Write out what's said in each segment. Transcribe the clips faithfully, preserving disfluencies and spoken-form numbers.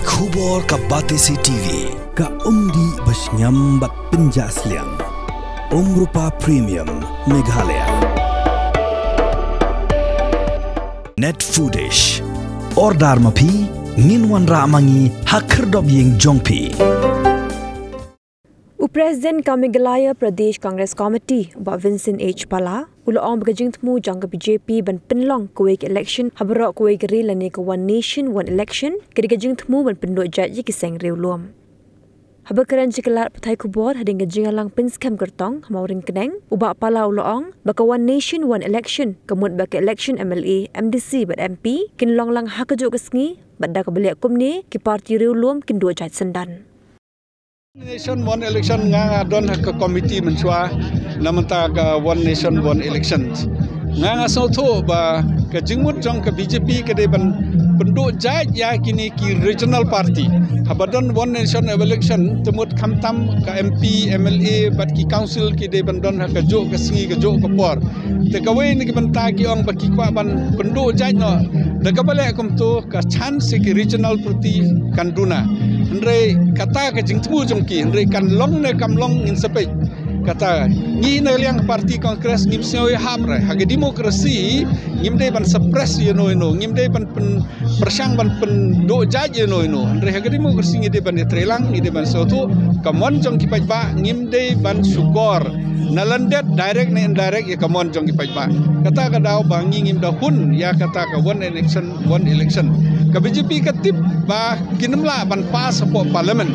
Khubor ka Batesi T V, ka umdih ba shngiam bad pynjah sliang. Umrupa Premium, Meghalaya. Net Foodish. Order ma phi, ngin wanrah ma ngi ha khyrdop ïing jong phi. U President ka Meghalaya Pradesh Congress Committee, Bah Vincent H Pala, u la ong ba ka jingthmu jong ka B J P ban pynlong kawei ka election ha baroh kawei ka ri lane ka One Nation One Election, ka dei ka jingthmu ban pynduh jait ïa ki seng riewlum. Haba kren sha ki lad pathai khubor hadien ka jingïalang pynskhem kyrtong ha Mawryngkneng, u Bah Pala u la ong ba ka One Nation One Election ka mut ba ka election M L A, M D C bad M P kin long lang ha kajuh ka sngi, bad da kaba leh kumne ki party riewlum kin duh jait syndon. Nation One Election, nga nga don ha ka committee mynshuwa na mynta ka One Nation One Election. Nga nga sngewthuh ba ka jingmut jong ka B J P ka dei ban pynduh jait ïa kine ki regional party. Haba don One Nation Election, te mut khamtam ka M P, M L A bad ki council ki dei ban don ha kajuh ka sngi, kajuh ka por. Te kawei na ki bynta ki ong ba ki kwah ban pynduh jait noh. Da kaba leh kumto, ka chance ki regional party kan duna. Hynrei kata ka jingthmu jong ki, hynrei kan long ne kam long ngin sa peit. Kata ngi na liang party Congress ngim sngew ïahap re. Ha ka democracy ngim dei ban suppress ïano ïano, ngim dei ban pyn-, pyrshang ban pynduh jait ïano ïano. Hynrei ha ka democracy ngi dei ban ïatreilang, ngi dei ban sngewthuh ka mon jong ki paidbah, ngim dei ban shukor na lyndet direct ne indirect ïa ka mon jong ki paidbah. Kata ka daw ba ngi ngim da hun ïa kata ka One Nation One Election. Ka B J P ka tip ba kin ym lah ban pass hapoh parliament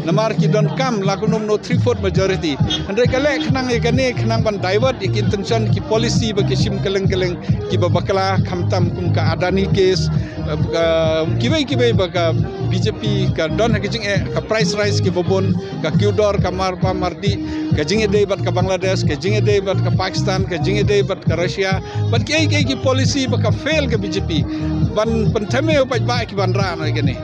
namar ki donkam la kumno kumno three fourth majority. Hynrei ka leh khnang ïa kane, khnang ban divert ïa ki intention, ki policy ba ki shim kylleng kylleng, kiba bakla, khamtam kum ka Adani case, eh, ka, kiwei kiwei ba ka B J P ka don ha ka jingeh, ka price rise kiba bun, ka kiew dor ka mar ba mar dih, ka jingïadei bad ka Bangladesh, ka jingïadei bad ka Pakistan, ka jingïadei bad ka Russia, bad kiei kiei ki policy ba ka fail ka B J P ban pynthymmai ïa u paidbah, ki ban rah noh ïa kane.